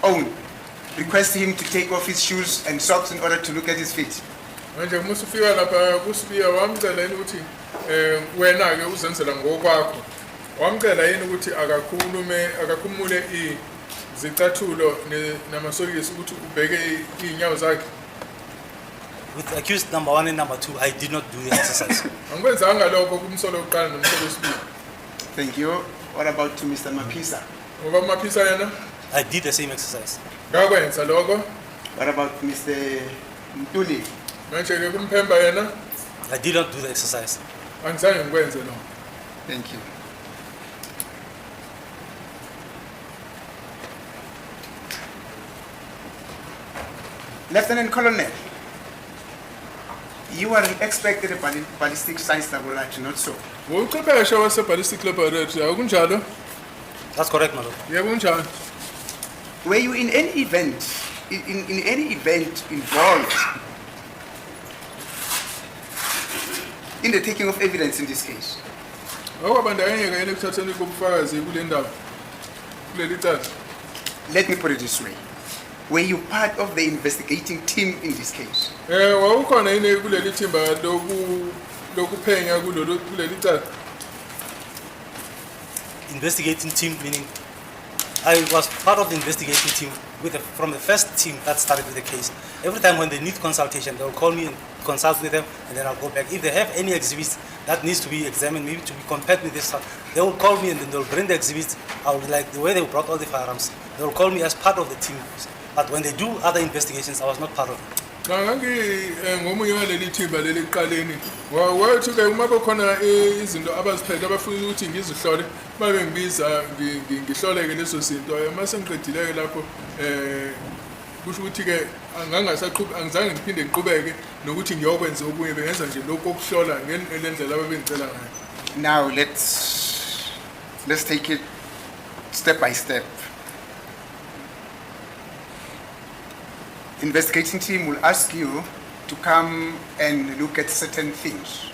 own, request him to take off his shoes and socks in order to look at his feet? Manje uma usufika lapha kuSibiya wamcela yini ukuthi wena-ke uzenzela ngokwakho wamcela yini ukuthi akakhulume akakhumule izicathulo namasokisi ukuthi ubheke iy'nyawo zakhe? With accused number one and number two, I did not do the exercise. Angikwenzanga lokho kumsolo wokuqala nomsolo wesibili. Thank you. What about to Mr. Mapisa? Ngoba uMaphisa yena I did the same exercise. ngakwenza lokho. What about Mr. Ntuli? Manje-ke kuMphemba yena I did not do the exercise. Angizange ngikwenze lokho. Thank you. Lieutenant Colonel, you are an expert at the ballistic science laboratory, not so? Uchwepheshe wase-ballistic laboratory akunjalo? That's correct, my lord. Yebo kunjalo. Were you in any event, in any event involved in the taking of evidence in this case? Awukabandakanyeka yini ekuthatheni kobufakazi kule ndaba kuleli cala? Let me put it this way. Were you part of the investigating team in this case? Wawukhona yini kuleli thimba lokuphenya kulolu kuleli cala? Investigating team, meaning I was part of the investigating team from the first team that started with the case. Every time when they need consultation, they will call me and consult with them, and then I'll go back. If they have any exhibits that needs to be examined, maybe to be compared with this one, they will call me and then they'll bring the exhibits. I will, like the way they brought all the firearms, they will call me as part of the team. But when they do other investigations, I was not part of it. Cha ngangi ngomunye waleli thimba leli ekuqaleni. Wathi-ke uma kukhona izinto abaziphethe abafuna ukuthi ngizihlole babe ngibiza ngihlole-ke lezo zinto. Uma sengiqedile-ke lapho kusho ukuthi-ke angizange ngiphinde ngiqhubeke nokuthi ngiyokwenza okunye bengenza nje lokhu kokuhlola ngale ndlela ababengicela ngayo. Now let's take it step by step. Investigating team will ask you to come and look at certain things.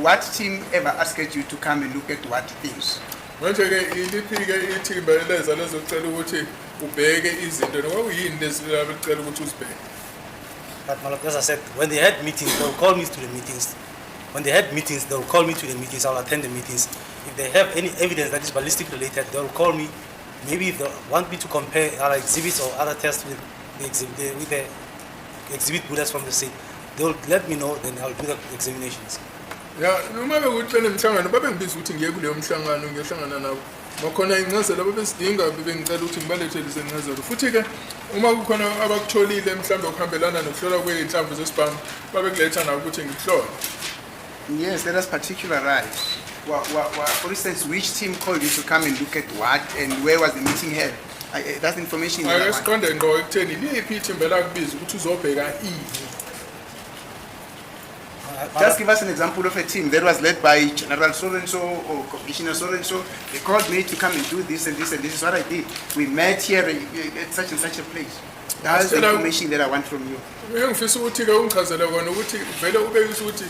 What team ever asked you to come and look at what things? Manje-ke iliphi-ke ithimba eleza lezocela ukuthi ubheke izinto nokwakuyini lezi abecela ukuthi uzibheke? But my lord, as I said, when they had meetings, they will call me to the meetings. When they had meetings, they will call me to the meetings. I'll attend the meetings. If they have any evidence that is ballistic related, they will call me. Maybe if they want me to compare other exhibits or other tests with the exhibit, with the exhibit bullets from the scene, they will let me know. Then I'll do the examinations. Ya noma bekuthi benemhlangano babengibiza ukuthi ngiye kuleyo mhlangano ngiyohlangana nabo makhona incazelo ababezidinga bebengicela ukuthi ngibalethele izincazelo futhi-ke uma kukhona abakutholile mhlawumbe okuhambelana nokuhlolwa kwey'nhlamvu zesibhamu babekuletha nabo ukuthi ngikuhlole. Yes, let us particularize. For instance, which team called you to come and look at what and where was the meeting held? That's information that I Ake want. siqonde ngqo ekutheni liphi ithimba elakubiza ukuthi uzobheka ini. My Just give us an example of a team that was led by General so-and-so or Commissioner so-and-so. They called me to come and do this and this and this is what I did. We met here at such and such a place. That's the information that I want from you. Engifisa ukuthi-ke ungichazele kona ukuthi vele ubekise ukuthi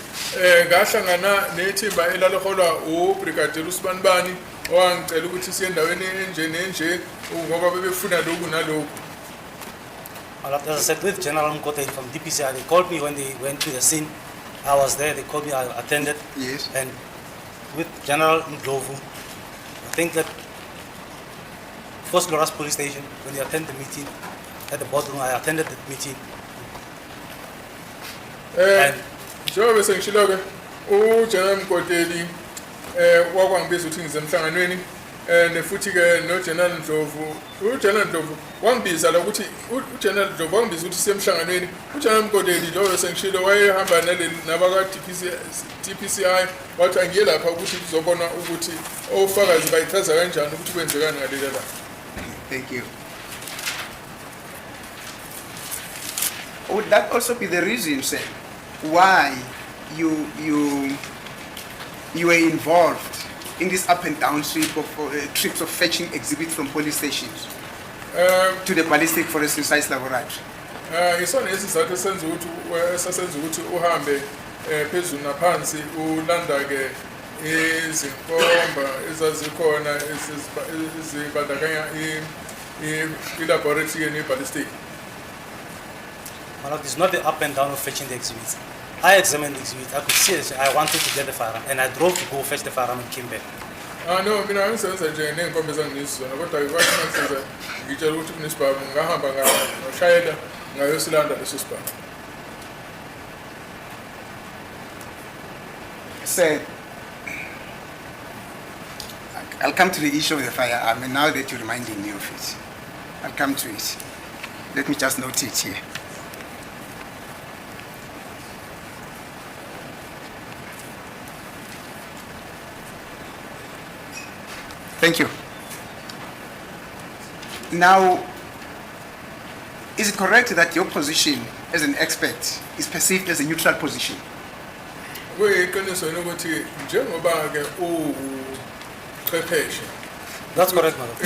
ngahlangana nethimba elaliholwa ubrigadier usibanibani owangicela ukuthi siye endaweni enje nenje ngoba bebefuna lokhu nalokhu. My lord, as I said, with General Mkote from DPCI, they called me when they went to the scene. I was there. They called me. I attended. Yes. And with General Ndlovu, I think that First Loras Police Station, when they attend the meeting at the boardroom, I attended the meeting. And Njengoba bese ngishilo-ke uGeneral Mkoteli wakwangibiza ukuthi ngize emhlanganweni futhi-ke noGeneral Ndlovu uGeneral Ndlovu wangibiza la ukuthi uGeneral Ndlovu wangibiza ukuthi siye emhlanganweni uGeneral Mkoteli njengoba sengishilo wayehamba naleli nabaka-DPC DPCI wathi angiye lapha ukuthi kuzobona ukuthi ofakazi bayichaza kanjani ukuthi kwenzekani ngaleli la. Thank you. Would that also be the reason, sir, why you were involved in this up and down trip of trips of fetching exhibits from police stations to the Ballistic Forensic Science Laboratory? Isona isizathu esenza ukuthi esasenza ukuthi uhambe phezulu naphansi ulanda ke izinkomba ezazikhona ezibandakanya I-laboratory yenu ye-ballistic. My lord, it's not the up and down of fetching the exhibits. I examined the exhibit. I could see it. I wanted to get the firearm, and I drove to go fetch the firearm and came back. Ah no, mina ngisebenza nje ney'nkomba ezanginikeza zona, kodwa kwathi uma ngisenza ngitshela ukuthi kunesibhamu, ngahamba ngashayela ngayosilanda leso sibhamu. Sir, I'll come to the issue of the firearm, and now that you're reminding me of it, I'll come to it. Let me just note it here. Thank you. Now, is it correct that your position as an expert is perceived as a neutral position? Kuyiqiniso yini ukuthi njengoba-ke uwuchwepheshe That's correct, my lord.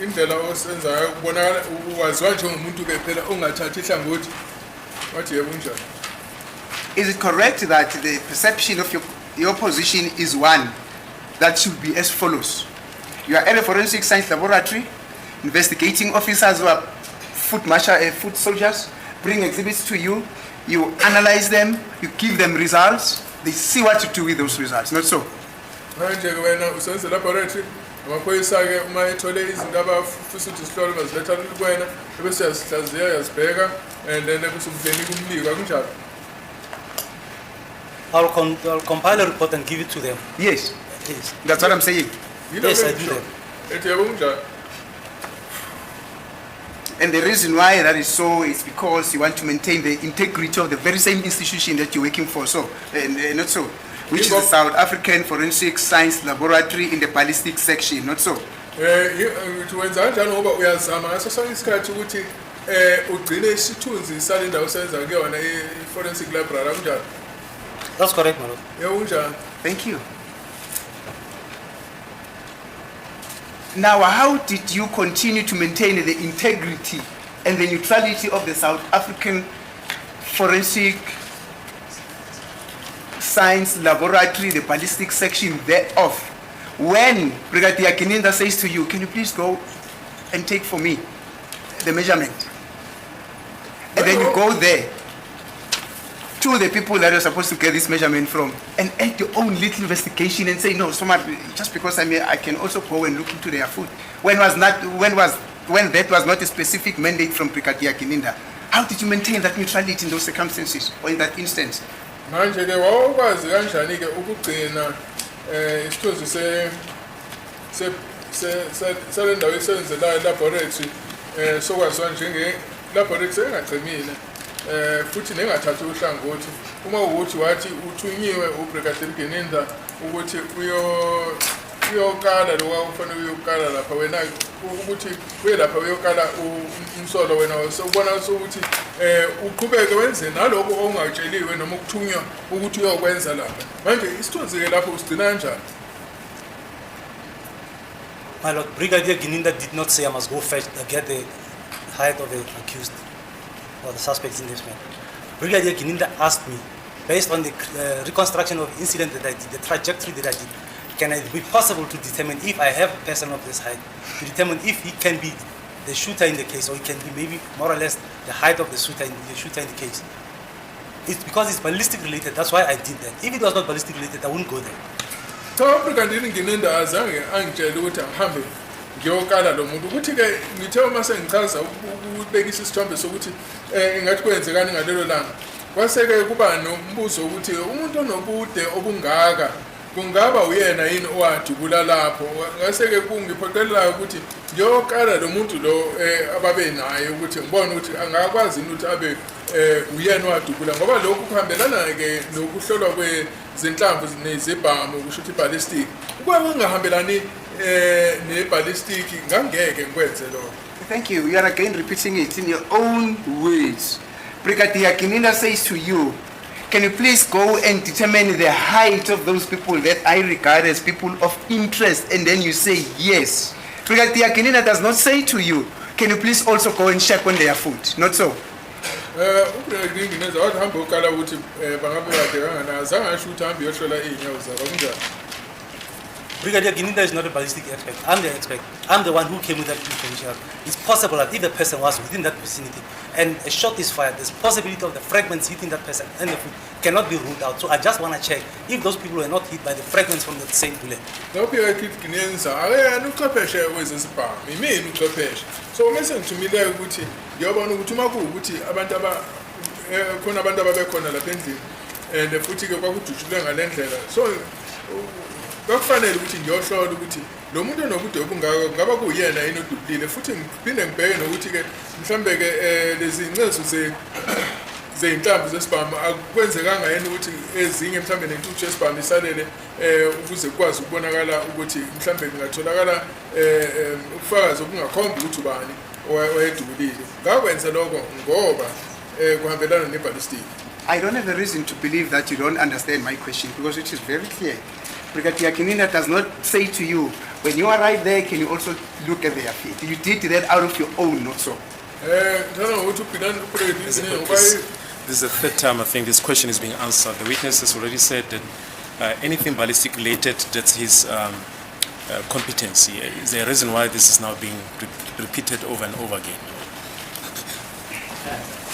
Indlela osenzayo kubonakala waziwa njengomuntu-ke phela ongathathi ihlangothi? Wathi yebo, kunjalo. Is it correct that the perception of your position is one that should be as follows? You are at a forensic science laboratory, investigating officers who are foot marshal, foot soldiers, bring exhibits to you, you analyze them, you give them results, they see what to do with those results. Not so? Manje-ke wena usebenza e-laboratory, amaphoyisa-ke uma ethole izinto abafisa ukuthi zihlolwe baziletha kuwena, ebese uyazihlaziya, uyazibheka, and then ebese ubenika umbiko, akunjalo? I'll compile a report and give it to them. Yes, Yes. that's what I'm saying. Yilokho Yes, I do engisho. Ethi yebo, kunjalo. And the reason why that is so is because you want to maintain the integrity of the very same institution that you're working for, so, and, not so, which is the South African Forensic Science Laboratory in the ballistic section, not so. Uthi wenza kanjalo ngoba uyazama ngaso sonke isikhathi ukuthi ugcine isithunzi sale ndawo osebenza kuyona, i-forensic library, akunjalo? That's correct, my lord. Yebo, kunjalo. Thank you. Now, how did you continue to maintain the integrity and the neutrality of the South African Forensic Science Laboratory, the ballistic section thereof, when Brigadier Gininda says to you, "Can you please go and take for me the measurement?" And then you go there to the people that you're supposed to get this measurement from and add your own little investigation and say, "No, so much, just because I'm here, I can also go and look into their food." When was not, when was, when that was not a specific mandate from Brigadier Gininda, how did you maintain that neutrality in those circumstances or in that instance? Manje-ke wawukwazi kanjani-ke ukugcina isithunzi sale ndawo esebenzelayo, laboratory, sokwaziwa njenge laboratory engachemile futhi nengathathi uhlangothi, uma ukuthi wathi uthunyiwe uBrigadier Gininda ukuthi uyokala lokhu akufanele uyokala lapha, wena ukuthi uye lapha uyokala umsolo, wena sewubona ukuthi uqhubeke wenze nalokho ongatsheliwe noma ukuthunywa ukuthi uyokwenza lapha? Manje isithunzi-ke lapho usigcina kanjani? My lord, Brigadier Gininda did not say I must go fetch, get the height of the accused or the suspects in this matter. Brigadier Gininda asked me, based on the reconstruction of incident that I did, the trajectory that I did, can it be possible to determine if I have a person of this height, to determine if he can be the shooter in the case, or he can be maybe more or less the height of the shooter in the case. It's because it's ballistic related, that's why I did that. If it was not ballistic related, I wouldn't go there. Cha, uBrigadier Gininda azange angitshele ukuthi angihambe ngiyokala lo muntu. Ukuthi-ke ngithe uma sengichaza ukubekisa isithombe sokuthi ingathi kwenzekani ngalelo langa, kwase-ke kuba nombuzo ukuthi umuntu onobude obungaka kungaba uyena yini owadubula lapho. Ngase-ke kungiphoqelelayo ukuthi ngiyokala lo muntu lo ababe naye ukuthi ngibone ukuthi angakwazi yini ukuthi abe uyena owadubula, ngoba lokhu kuhambelana-ke nokuhlolwa kwezinhlamvu nezibhamu, kusho ukuthi i-ballistic. Ukuba kungahambelani ne-ballistic, ngangeke ngikwenze lokho. Thank you. You are again repeating it in your own words. Brigadier Gininda says to you, "Can you please go and determine the height of those people that I regard as people of interest?" And then you say yes. Brigadier Gininda does not say to you, "Can you please also go and check on their foot?" Not so. UBrigadier Gininda wathi hamba ukala ukuthi bangabe kade kanganani, azange asho ukuthi hambe uyohlola iy'nyawo zabo, kunjani? Brigadier Gininda is not a ballistic expert. I'm the expert. I'm the one who came with that information. It's possible that if the person was within that vicinity and a shot is fired, there's possibility of the fragments hitting that person and the foot cannot be ruled out. So I just want to check if those people were not hit by the fragments from the same bullet. Nophika Gininda akeyena uchwepheshe wezesibhamu, imina uchwepheshe. So uma sengithumile ukuthi ngiyobona ukuthi uma kuwukuthi abantu aba khona abantu ababekhona lapha endlini and futhi-ke kwakudutshulwe ngale ndlela, so kwakufanele ukuthi ngiyohlola ukuthi lo muntu onobude obungaka kungaba kuyena yini odubulile, futhi ngiphinde ngibheke nokuthi-ke mhlawumbe-ke um lezi ncezu zey'nhlamvu zesibhamu akwenzekanga yini ukuthi ezinye mhlawumbe nentuthu yesibhamu isalele ukuze kukwazi ukubonakala ukuthi mhlawumbe kungatholakala ubufakazi obungakhomba ukuthi ubani owayedubulile. Ngakwenza lokho ngoba kuhambelana ne-ballistic. I don't have a reason to believe that you don't understand my question because it is very clear. Brigadier Gininda does not say to you, when you arrive there, can you also look at their feet? You did that out of your own, not so. Ngithanda ngokuthi uBhilani uBrigadier Gininda ngoba This is the third time I think this question is being answered. The witness has already said that anything ballistic related, that's his competency. Is there a reason why this is now being repeated over and over again?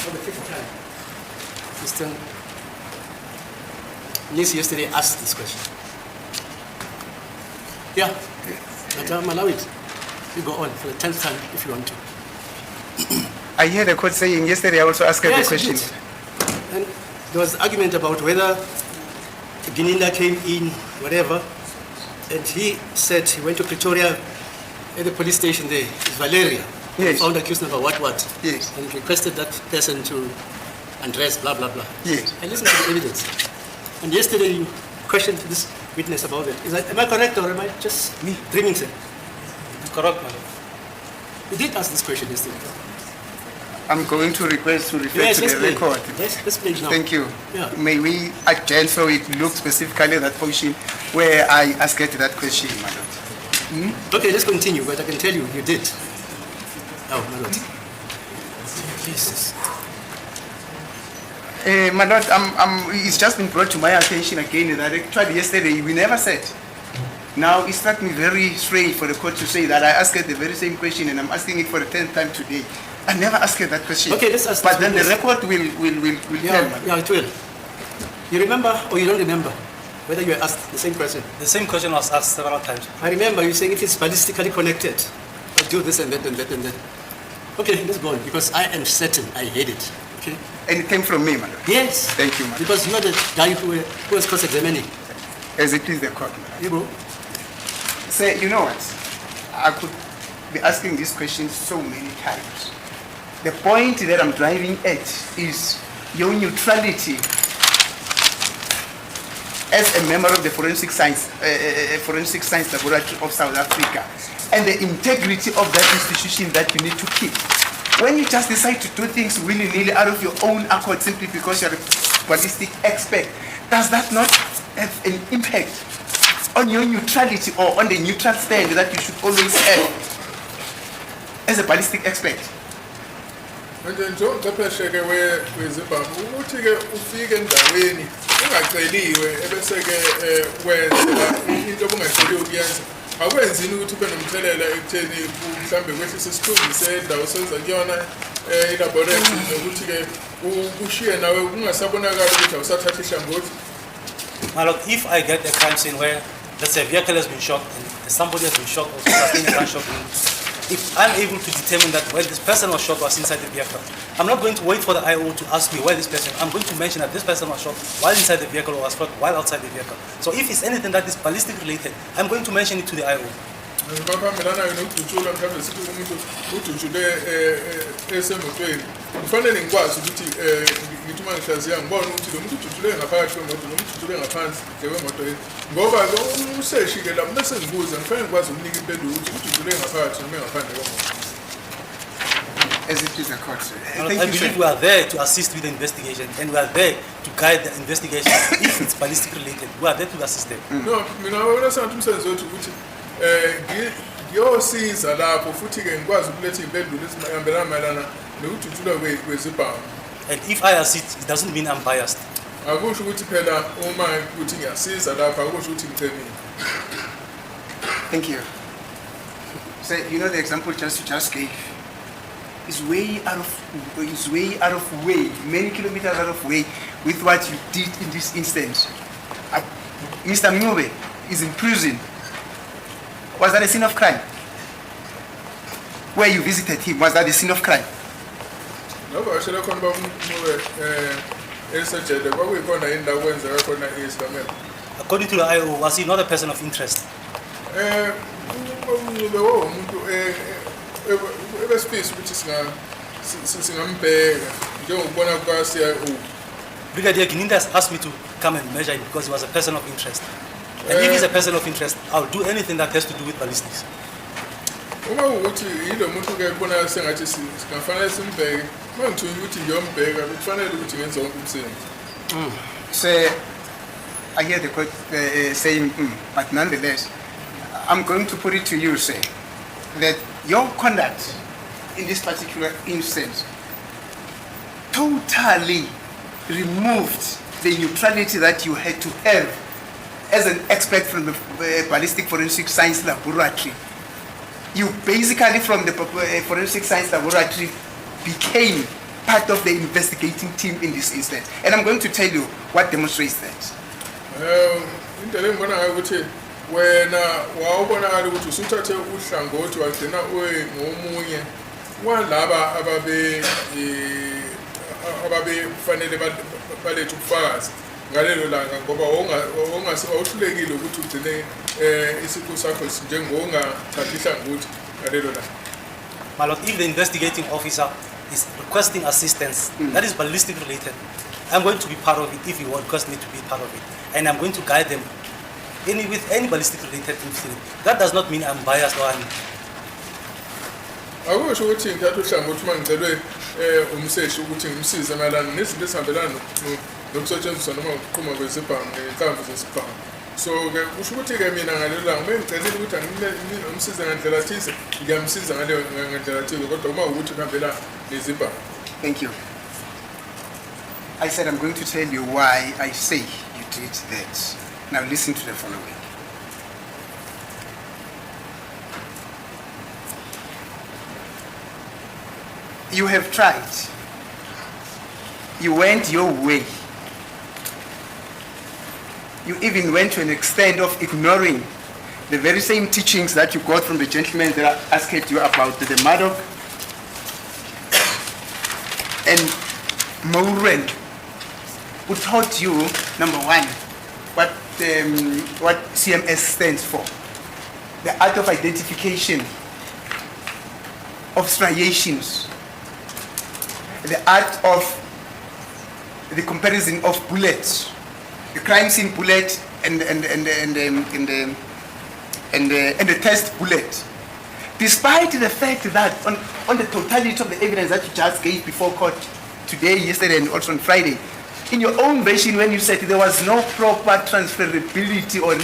For the fifth time, Mr. Mnisi yesterday asked this question. Yeah, but I'm allow it. You go on for the 10th time if you want to. I hear the court saying yesterday I also asked her the Yes, you question. did. And there was argument about whether Gininda came in, whatever. And he said he went to Pretoria at the police station there, it's Valeria. Yes. Found accused number what, what. Yes. And requested that person to undress, blah, blah, blah. Yes. I listened to the evidence. And yesterday you questioned this witness about it. Am I correct or am I just Me? dreaming, sir? Correct, my lord. You did ask this question yesterday. I'm going to request to refer Yes, to let's the play. record. Let's play now. Thank you. Yeah. May we adjourn so it looks specifically at that portion where I asked her that question, my lord. Okay, let's continue, but I can tell you, you did. Oh, my lord. Jesus. My lord, it's just been brought to my attention again that actually yesterday we never said. Now it struck me very strange for the court to say that I asked her the very same question and I'm asking it for the 10th time today. I never asked her that question. Okay, let's ask But this then the witness. record will tell, my Yeah, lord. yeah, it will. You remember or you don't remember whether you were asked the same question? The same question was asked several times. I remember you saying if it's ballistically connected, I'll do this and that and that and that. Okay, let's go on because I am certain I hate it. Okay? And it came from me, my lord. Yes. Thank you, my lord. Because you are the guy who was cross-examining. As it is the court, my lord. You go. Say, you know what? I could be asking this question so many times. The point that I'm driving at is your neutrality as a member of the Forensic Science Laboratory of South Africa and the integrity of that institution that you need to keep. When you just decide to do things willy-nilly out of your own accord simply because you're a ballistic expert, does that not have an impact on your neutrality or on the neutral stand that you should always have as a ballistic expert? Manje njengochwepheshe-ke wezibhamu ukuthi-ke ufike endaweni ungaceliwe ebese-ke wenza into obungaceliwe ukuyenza akwenzini ukuthi ube nomthelela ekutheni mhlawumbe kwehlise isithunzi sendawo osenza kuyona i-laboratory nokuthi-ke kushiye nawe kungasabonakali ukuthi awusathatha ihlangothi. My lord, if I get a crime scene where, let's say, a vehicle has been shot and somebody has been shot or sustained a gunshot wound, if I'm able to determine that when this person was shot was inside the vehicle, I'm not going to wait for the IO to ask me where this person. I'm going to mention that this person was shot while inside the vehicle or was shot while outside the vehicle. So if it's anything that is ballistic related, I'm going to mention it to the IO. Bakuhambelanayo nokudutshulwa mhlawumbe sithi umuntu udutshulwe esemotweni kufanele ngikwazi ukuthi ngithi uma ngihlaziya ngibone ukuthi lo muntu udutshulwe ngaphakathi kwemoto noma udutshulwe ngaphansi nje kwemoto yini ngoba-ke umseshi-ke lapho bese ngibuza ngifanele ngikwazi ukunika impendulo ukuthi udutshulwe ngaphakathi noma engaphandle kwemoto. As it is the court, sir. My lord, Thank I you, believe sir. we are there to assist with the investigation and we are there to guide the investigation if it's ballistic related. We are there to assist them. No, mina wena sengathi umsebenzi wethu ukuthi ngiyosiza lapho futhi-ke ngikwazi ukuletha iy'mpendulo ezihambelana mayelana nokudutshulwa kwezibhamu. And if I assist, it doesn't mean I'm biased. Akusho ukuthi phela uma ukuthi ngiyasiza lapha akusho ukuthi ngichemile. Thank you. So, you know the example just you just gave is way out of way, many kilometers out of way with what you did in this instance. Mr. Mncube is in prison. Was that a scene of crime? Where you visited him, was that a scene of crime? Novakashele khona ubaba uMncube esejele kwakuyikhona yini la kwenzeka khona isigameko? According to the IO, was he not a person of interest? UMncube wawumuntu ebesifisa ukuthi singambheka njengokubona kuka-CIO. Brigadier Gininda has asked me to come and measure him because he was a person of interest. And if he's a person of interest, I'll do anything that has to do with ballistics. Uma kuwukuthi yilo muntu-ke kubonakala sengathi singafanele simbheke, uma ngithunywa ukuthi ngiyombheka kufanele ukuthi ngenze wonke umsebenzi. So, I hear the court saying, but nonetheless, I'm going to put it to you, sir, that your conduct in this particular instance totally removed the neutrality that you had to have as an expert from the Ballistic Forensic Science Laboratory. You basically, from the Forensic Science Laboratory, became part of the investigating team in this instance. And I'm going to tell you what demonstrates that. Indlela engibona ngayo ukuthi wena wawubonakala ukuthi usuthathe uhlangothi wagcina ngomunye walaba ababefanele balethe ubufakazi ngalelo langa ngoba wawuhlulekile ukuthi ugcine isiqu sakho njengongathathi ihlangothi ngalelo langa. My lord, if the investigating officer is requesting assistance that is ballistic related, I'm going to be part of it if he requests me to be part of it. And I'm going to guide them with any ballistic related incident. That does not mean I'm biased or I'm Akusho ukuthi ngithatha uhlangothi uma ngicelwe umseshi ukuthi ngimsize mayelana nezinto ezihambelana nokusetshenziswa noma ukuqhuma kwezibhamu ney'nhlamvu zesibhamu. So-ke kusho ukuthi-ke mina ngalelo langa uma ngicelile ukuthi ngimsize ngandlela thize, ngiyamsiza ngaleyo ngandlela thize, kodwa uma ukuthi kuhambelana nezibhamu. Thank you. I said I'm going to tell you why I say you did that. Now listen to the following. You have tried. You went your way. You even went to an extent of ignoring the very same teachings that you got from the gentleman that I asked you about, the Murdoch and Moran, who taught you, number one, what CMS stands for, the art of identification of striations, the art of the comparison of bullets, the crime scene bullet and the test bullet. Despite the fact that on the totality of the evidence that you just gave before court today, yesterday, and also on Friday, in your own version when you said there was no proper transferability or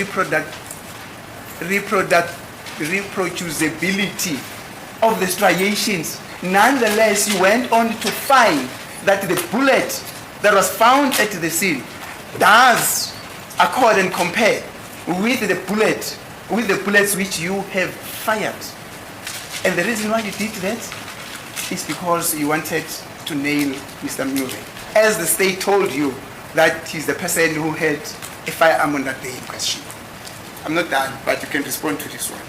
reproducibility of the striations, nonetheless, you went on to find that the bullet that was found at the scene does accord and compare with the bullet, with the bullets which you have fired. And the reason why you did that is because you wanted to nail Mr. Mncube. As the state told you that he's the person who had a firearm on that day in question. I'm not done, but you can respond to this one.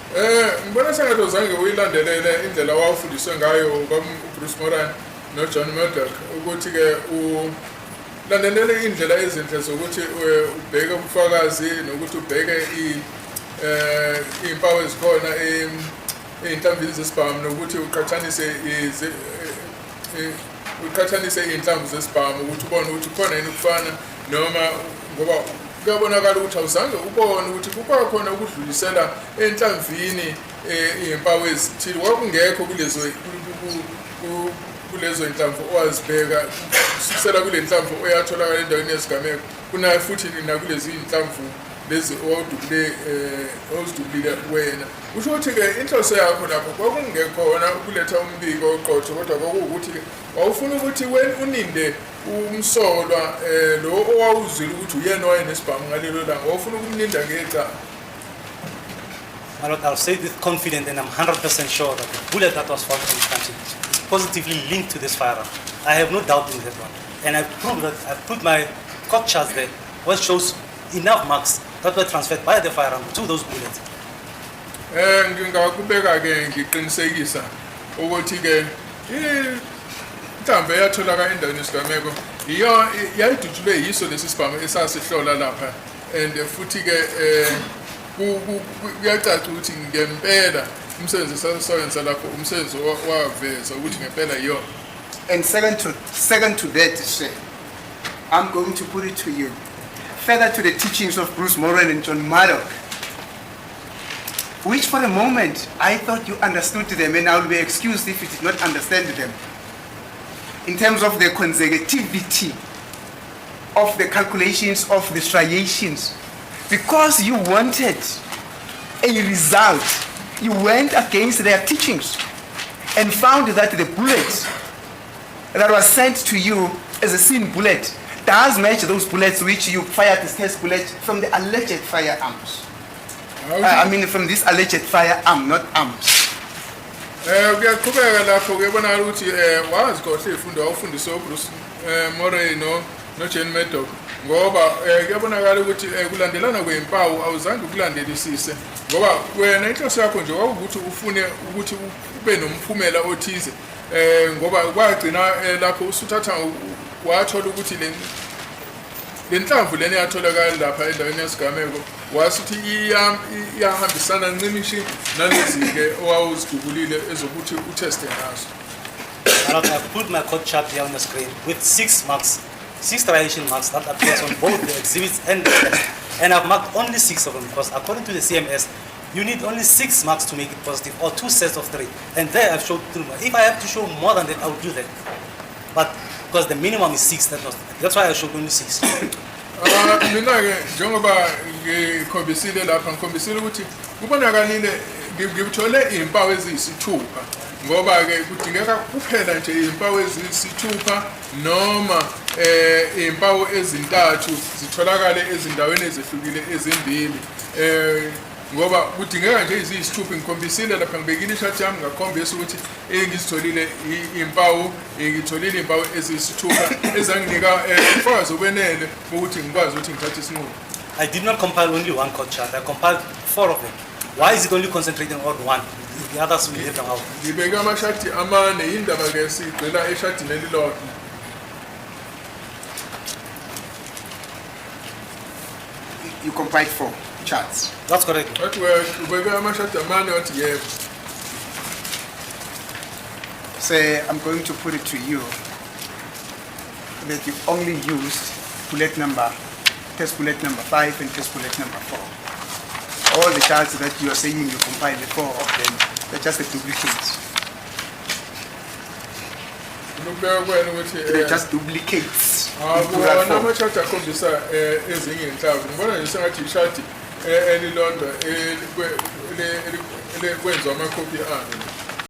Ngibona sengathi uzange uyilandelele indlela owawufundiswe ngayo ubaba uBruce Moran noJohn Murdoch ukuthi ke ulandelele indlela ezinhle zokuthi ubheke ubufakazi nokuthi ubheke iy'mpawu ezikhona ey'nhlamvini zesibhamu nokuthi uqhathanise iy'nhlamvu zesibhamu ukuthi ubone ukuthi khona yini ukufana noma ngoba kuyabonakala ukuthi awuzange ubone ukuthi kukwakhona ukudlulisela enhlamvini iy'mpawu ezithile kwakungekho kulezo nhlamvu owazibheka kusukisela kule nhlamvu oyatholakala endaweni yesigameko kunayo futhi nakulezi nhlamvu lezi owawudubule owuzidubulile wena. Kusho ukuthi-ke inhloso yakho lapho kwakungekhona ukuletha umbiko oqotho kodwa kwakuwukuthi-ke wawufuna ukuthi wena uninde umsolwa lo owawuzwile ukuthi uyena owayenesibhamu ngalelo langa wawufuna ukumninda ngecala. My lord, I'll say it with confidence and I'm 100% sure that the bullet that was found on the crime scene is positively linked to this firearm. I have no doubt in that one. And I've proved that. I've put my court charts there, which shows enough marks that were transferred by the firearm to those bullets. Ngingakubeka ke ngiqinisekisa ukuthi ke inhlamvu eyatholakala endaweni yesigameko iyo yayidutshulwe yiso lesi sibhamu esasihlola lapha and futhi ke kuyacaca ukuthi ngempela umsebenzi esasebenza lapho umsebenzi waveza ukuthi ngempela iyona. And second to that, sir, I'm going to put it to you. Further to the teachings of Bruce Moran and John Murdoch, which for a moment I thought you understood them, and I will be excused if you did not understand them. In terms of the consecutivity of the calculations of the striations, because you wanted a result, you went against their teachings and found that the bullet that was sent to you as a scene bullet does match those bullets which you fired as test bullet from the alleged firearms. I mean, from this alleged firearm, not arms. Kuyaqhubeka lapho kuyabonakala ukuthi wazi kahle izifundo wawufundiswe uBruce Murray no Jane Murdoch ngoba kuyabonakala ukuthi kulandelana kwezimpawu awuzange ukulandelisise ngoba wena inhloso yakho nje kwakuwukuthi ufune ukuthi ube nomphumela othize ngoba kwagcina lapho usuthatha wathola ukuthi le nhlamvu lena yatholakala lapha endaweni yesigameko wasuthi iyahambisana ncimishi nalezi-ke owawuzidubulile ezokuthi utheste ngazo. My lord, I've put my court chart here on the screen with six marks, six striation marks that appears on both the exhibits and the test. And I've marked only six of them because according to the CMS, you need only six marks to make it positive or two sets of three. And there I've showed three more. If I have to show more than that, I will do that. But because the minimum is six, that's why I showed only six. Ah, mina-ke njengoba ngikhombisile lapha ngikhombisile ukuthi kubonakalile ngithole iy'mpawu eziyisithupha ngoba-ke kudingeka kuphela nje iy'mpawu eziyisithupha noma iy'mpawu ezintathu zitholakale ezindaweni ezehlukile ezimbili ngoba kudingeka nje eziyisithupha. Ngikhombisile lapha ngibekile ishati yami ngakhombisa ukuthi engizitholile iy'mpawu ngitholile iy'mpawu eziyisithupha ezanginika ubufakazi obwenele bokuthi ngikwazi ukuthi ngithathe isinqumo. I did not compile only one court chart. I compiled four of them. Why is it only concentrating on one? The others we leave them out. Ngibeke amashadi amane yindaba-ke sigxila eshadini elilodwa. You compiled four charts. That's correct. Wathi ubeke amashadi amane wathi yebo. Say, I'm going to put it to you that you only used test bullet number 5 and test bullet number 4. All the charts that you are saying you compiled, the four of them, they're just the duplicates. Ukubeka kwena ukuthi They're just duplicates in plural akuwona form. Amashadi akhombisa ezinye iy'nhlamvu ngibona nje sengathi ishadi elilodwa kwenziwa amakhophi alo.